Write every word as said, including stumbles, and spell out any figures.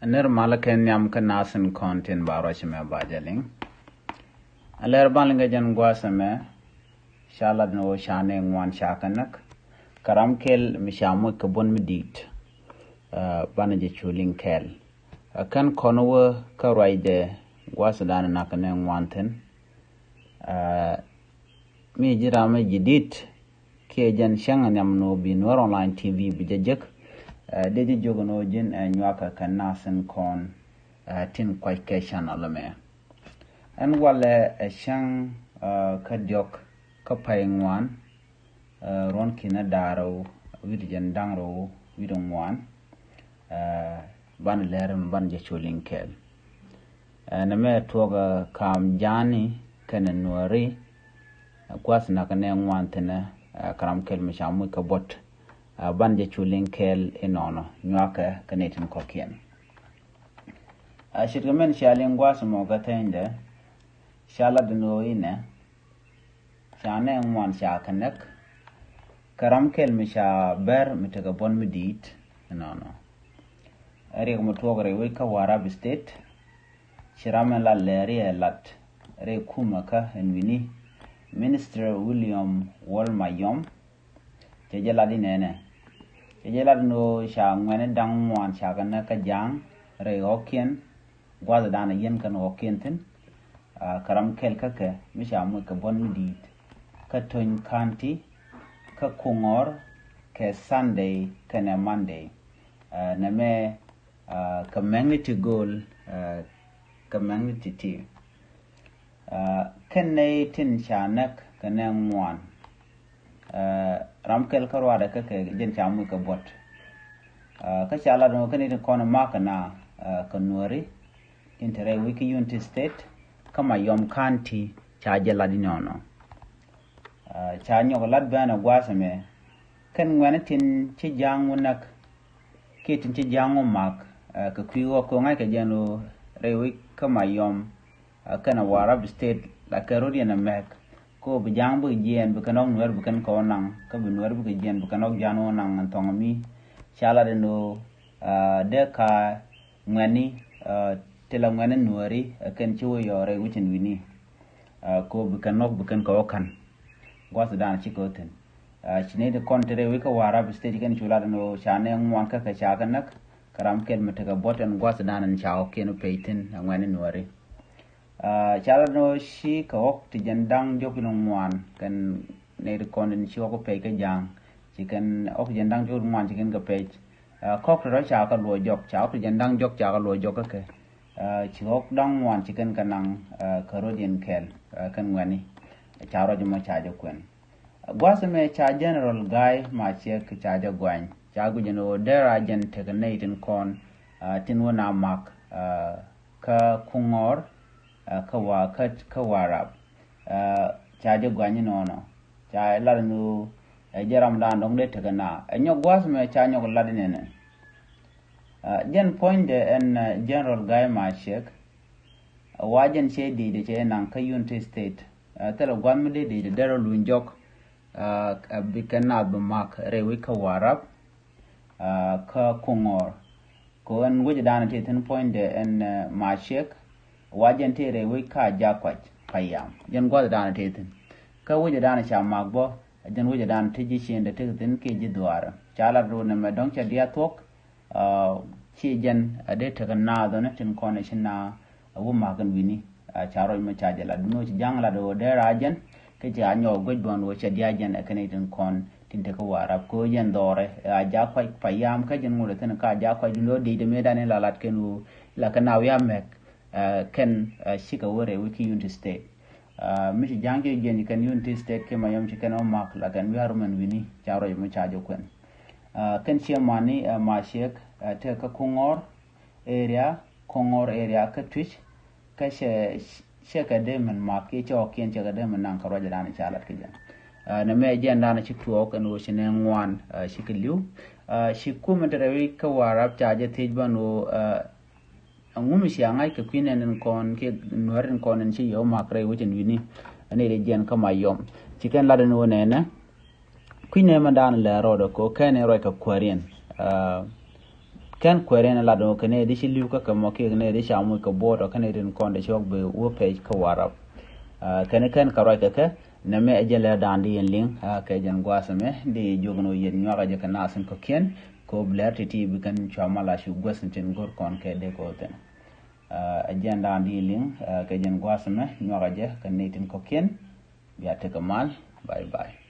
Nir malä kɛ nhiam kä nasin kɔn tin ba ruac mɛ ba jɛ liŋ. A lɛr ban liŋ kɛ jɛn gua̱a̱th ɛmɛ. Ca lat ni ɣöö ca nɛy ŋuan ca kɛ näk. Kä ram kɛl mi ca moc kɛ buɔ̱n mi di̱i̱t. Banɛ jɛ cu liŋ kɛɛl. Ɛ kɛn kɔn wä kä ruacdɛ gua̱a̱th dan nak kɛ nɛy ŋuan thi̱n. Mi ji̱ ram mi ji̱ di̱t kiɛ jɛn cäŋ nhiam ni ɣöö bi Nuer Online T V bi jɛ jek. Dee ji̱ jiök ni ɣöö ji̱n ɛ nyuakä kɛ nasin kɔn tin kuac kɛ channel ɛmɛ. Ɛn walɛ ɛ cäŋ kä diɔk kä pay ŋuan. Ruɔn kinɛ da̱ŋ rɛw wi̱cdɛ jiɛn da̱ŋ rɛw wi̱cdɛ ŋuan. Banɛ lɛr mi banɛ jɛ cu liŋ kɛɛl. Nɛmɛ tuɔk kam ja̱a̱ni kɛnɛ Nuääri. Gua̱a̱th nak kɛ nɛy ŋuan thi̱n kä ram kɛl mi ca moc kɛ buɔ̱t. Banɛ jɛ cu liŋ kɛɛl inɔnɔ nyuakɛ kɛ nɛy tin kɔ̱kiɛn. Ce̱tkɛ min cia liŋ gua̱a̱th mɔ kɛ thɛnydɛ. Ca lat ni ɣöö inɛ ca nɛy ŋuan ca kɛ näk. Kä ram kɛl mi ca bär mi tekɛ buɔ̱n mi di̱i̱t inɔnɔ. Riɛk mi tuɔk rɛy wec kä Warrap State. Ci ram in la lɛri ɛ lat rɛy kumɛ kä ɛn wi̱ni Minister William Wol Mayom. Cɛ jɛ lat inɛnɛ. Cɛ jɛ lat ni ɣöö ca ŋuɛni da̱ŋ ŋuan ca kɛ näk kä ja̱a̱ŋ rɛy ɣɔ̱kiɛn. Gua̱a̱th dan a yɛn kɛn ɣɔ̱kiɛn thi̱n. Kä ram kɛl kä kɛ mi ca moc kɛ buɔ̱n mi di̱i̱t kä Tony County, kä Kuŋɔr, kɛ Sunday kɛnɛ Monday. Nɛmɛ kɛ mɛŋni ti gööl kɛ mɛŋni ti ti. Kɛn nɛy tin ca näk kɛ nɛy ŋuan. Ram kɛl kä ruaadɛ kä kɛ jɛn ca moc kɛ buɔ̱t. Kä ca lat ni ɣöö kɛn nɛy tin kɔn mak kɛ na kɛ Nuääri tin te rɛy wec kä Unity State kä Mayom County ca jɛ lat inɔnɔ. Ca nyɔk lat bɛn ɛ gua̱a̱th ɛmɛ. Kɛn ŋuɛni tin ci ja̱a̱ŋ wä näk kiɛ tin ci ja̱a̱ŋ wä mak kɛ kui̱ ɣɔ̱k kɛ ŋa̱ckɛ jɛn ɣöö rɛy wec kä Mayom kɛnɛ Warrap State la kɛ rot yɛn ɛmɛk. Kä bi ja̱a̱ŋ bikɛ jiɛɛn bikɛ nɔk Nuäär bikɛn kɛ wä naŋ kä bi Nuäär bikɛ jiɛɛn bikɛ nɔk ja̱a̱ŋ wä naŋ ɛn thɔŋ mi. Ca lat ɛn ɣöö dee ka ŋuɛni ti la ŋuɛni Nuääri kɛn ci wä yɔɔr rɛy wec ɛn wi̱ni. Kɛ ɣöö bikɛn nɔk bikɛn kɛ wä ka̱n. Gua̱a̱th dan cikɛ wä thi̱n. Ci nɛy ti kɔn te rɛy wec kä Warrap State kɛn cu lat ɛn ɣöö ca nɛy ŋuan kä kɛ ca kɛ näk. Kä ram kɛl mi tekɛ buɔ̱t ɛn gua̱a̱th dan ɛn ca ɣɔ̱kiɛn pɛc thi̱n ɛ ŋuɛni Nuääri. Ca lat ɛn ɣöö ci kɛ ɣɔ̱k ti jiɛn da̱ŋ diɔ̱k wi̱cdɛ ŋuan kɛn nɛy ti kɔn tin ci ɣɔ̱k pɛc kä ja̱a̱ŋ. Ci kɛn ɣɔ̱k ti jiɛn da̱ŋ diɔ̱k wi̱cdɛ ŋuan ci kɛn kɛ pɛc. Kɔk ti rɔ ca kɛ luɔc jɔk ca ɣɔ̱k ti jiɛn da̱ŋ jɔk ca kɛ luɔc jɔk kä kɛ. Ci ɣɔ̱k da̱ŋ ŋuan ci kɛn kɛ naŋ kɛ rot yɛn kɛl kɛn ŋuɛni. Ca ruac mɔ ca jɛ kuɛn. Gua̱a̱th ɛmɛ ca General Guy Machiek ca jɛ guany ca guic ɛn ɣöö dee ra jɛn tekɛ nɛy tin kɔn tin wä na mak kä Kuŋɔr kä wa kä Warrap. Ca jɛ guany inɔnɔ ca lat ɛn ɣöö ɛ jɛ ram dan dɔ̱ŋ dee tekɛ na ɛ nyɔk gua̱a̱th ɛmɛ ca nyɔk lat inɛnɛ. Jɛn puɔ̱nydɛ ɛn General Guy Machiek. Wa jɛn cɛ di̱i̱t cɛ naŋ kä Unity State. Thilɛ gua̱n mi dee di̱i̱t derɛ luny jɔk. Bi kɛ naath bi mak rɛy wec kä Warrap kä Kuŋɔr. Kɛ ɣän wecɛ da̱a̱n ti thi̱n puɔ̱nydɛ ɛn Machiek. Wa jɛn ti rɛy wec kä Ajakuac payam jɛn gua̱th da̱a̱n ti thi̱n. Kä wecɛ da̱a̱n ca mak bä jɛn wecɛ da̱a̱n ti ji̱ ciendɛ ti thi̱n kiɛ ji̱ dhuaarä ca lat ro̱o̱n ɛmɛ dɔ̱ŋ cɛ diaal thuɔ̱k. Ci jɛn a dee tekɛ naath ɔni tin kɔn ɛ ci na a wä mak kɛn wi̱ni. Ca rɔc mɔ ca jɛ lat duno ci ja̱ŋ lat ɣöö dee ra jɛn kä ci a nyɔk guec duɔn ɣöö cɛ diaal jɛn ɛ kɛn itin kɔn tin tekɛ Warrap kɛ ɣöö jɛn dhɔrɛ a Ajakuac payam kä jɛn ŋot ɛ thi̱n kä Ajakuac duno diec dee mëë dan in la lat kɛn ɣöö la kɛ na wi̱i̱ a mɛk. Kɛn cikɛ wä rɛy wec ki Unity State. Mi ci ja̱ŋ jɛ jiɛn ci kɛn Unity State kiɛ Mayom ci kɛn ɔ mak la kɛn wi̱i̱ a rumɛn wi̱ni ca rɔc mɔ ca jɛ kuɛn. Kɛn ciɛ mani Machiek tekɛ kä Kuŋɔr area, Kuŋɔr area kä Twic. Kä cɛ cɛ kɛ dee min mak kiɛ cɛ ɔkiɛn cɛ kɛ dee min naŋ kɛ ruacɛ dan ca lat kɛ jɛ. Nɛ mɛ jɛn dan ci tuɔɔk ɛn ɣöö ci nɛ ŋuan ci kɛ li̱w. Ci kumɛ te rɛwi kä Warrap ca jɛ thiec bän ɣöö Ɛŋu mi cia ŋa̱c kɛ kui̱ nɛn in kɔn kiɛ Nuäär in kɔn in ci yɛ wä mak rɛy wec in wi̱ni. Ani rɛ jiɛn kä Mayom ci kɛn lat in wä nɛnɛ. Kui̱ nɛmɛ dan lɛ rɔɔdɛ kɛ wä kɛn in ruac kɛ kuääriɛn. Kɛn kuɛɛr in lat ɣöö kɛ nɛy ti ci li̱w kä kɛ mɔ kiɛ kɛ nɛy ti ca moc kɛ buɔɔt ɔ kɛ nɛy tin kɔn ti cɔk bi wä pɛc kä WhatsApp. Kɛn kɛn kɛ ruac kɛ kɛ nɛmɛ ɛ jɛn lɛ da̱a̱n di in liŋ. Kɛ jɛn gua̱a̱th ɛmɛ di jiök ni ɣöö yɛn nyuakɛ jɛ kɛ naath in kɔ̱kiɛn kɛ ɣöö bi lɛr ti̱ti̱ bi kɛn cua mal a cu guäth in tin go̱r kɔn kɛ dee kɛ ɣöö thi̱n. Ɛ jɛn da̱a̱n di in liŋ. Kɛ jɛn gua̱a̱th ɛmɛ nyuakɛ jɛ kɛ nɛy tin kɔ̱kiɛn. Bia tekɛ mal. Bye bye.